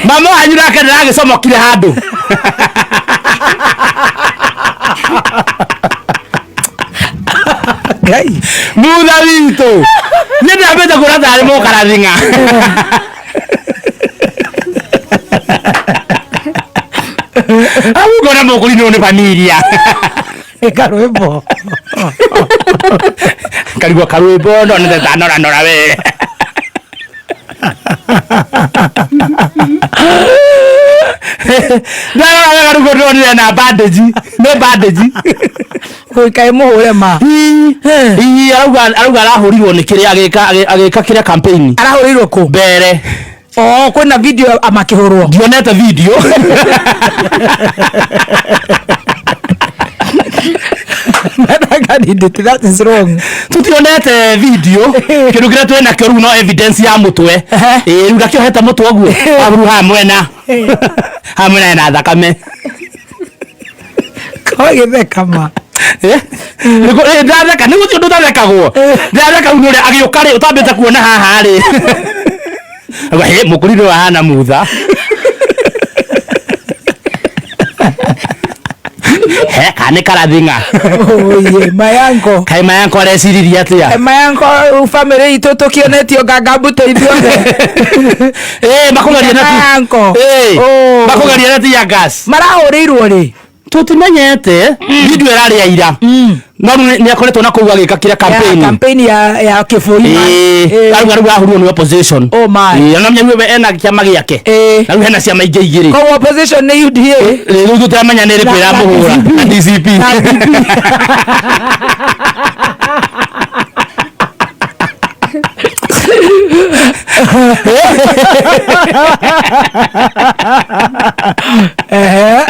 Mama wanyu nake ndaragĩcomokire handũ. Ngai. Mutha witũ nĩ ndambĩte kuona tarĩ mũkarathinga. Au ngona mũkũrinũ nĩ familia. Karwĩmbo. Karigwo karwĩmbo no nĩ tanora nora we. Ndarora wega rĩu ndonire na bandage, nĩ bandage. Kaĩ mũhũre ma. Ii, arauga arahũrirwo nĩ kĩrĩa agĩka kĩrĩa campaign. Arahũrĩirwo kũ? Mbere. Oh, kwĩna video amakĩhũrwo. Ndionete video. Candidate, that is wrong. Tutionete video. Kĩndũ kĩrĩa twĩ nakĩo rĩu no evidence ya mũtwe. Ĩĩ, rĩu ndakĩohete mũtwe ũguo. Rĩu haha mwena. Haha mwena hena thakame. Kagĩtheka ma. Eh? Ndatheka nĩ gũtirĩ ũndũ ũtathekagwo. Ndatheka rĩu nĩ ũrĩa agĩũka rĩ ũtambĩte kuona haha rĩ. Auga, "Hĩ, mũkũrinũ ũyũ ahana mutha." He, kana nĩ karathinga. Oye, mayanko. Kaĩ mayanko areciririe atĩa? Mayanko family itũ tũkĩonetio nganga mbutũ ithuothe. Eh, makũgeria na Mayanko. Eh, Oh. makũgeria na tear gas. Marahũrĩirwo rĩ? Tũtimenyete video ĩrarĩ ya ira, no rĩu nĩ akoretwo na kũu agĩka kĩrĩa Ya campaign. campaign ya kĩbũi. Ĩĩ, arauga ahũrirwo nĩ opposition. Oh my. Ĩĩ, ona menya we ena kĩama gĩake. Na rĩu hena ciama ingĩ igĩrĩ. Koguo opposition nĩ UDA. Rĩu tũtiramenya nĩ ĩrĩkũ Na ĩramũhũra. DCP. Na DCP. Na DP. Ehe.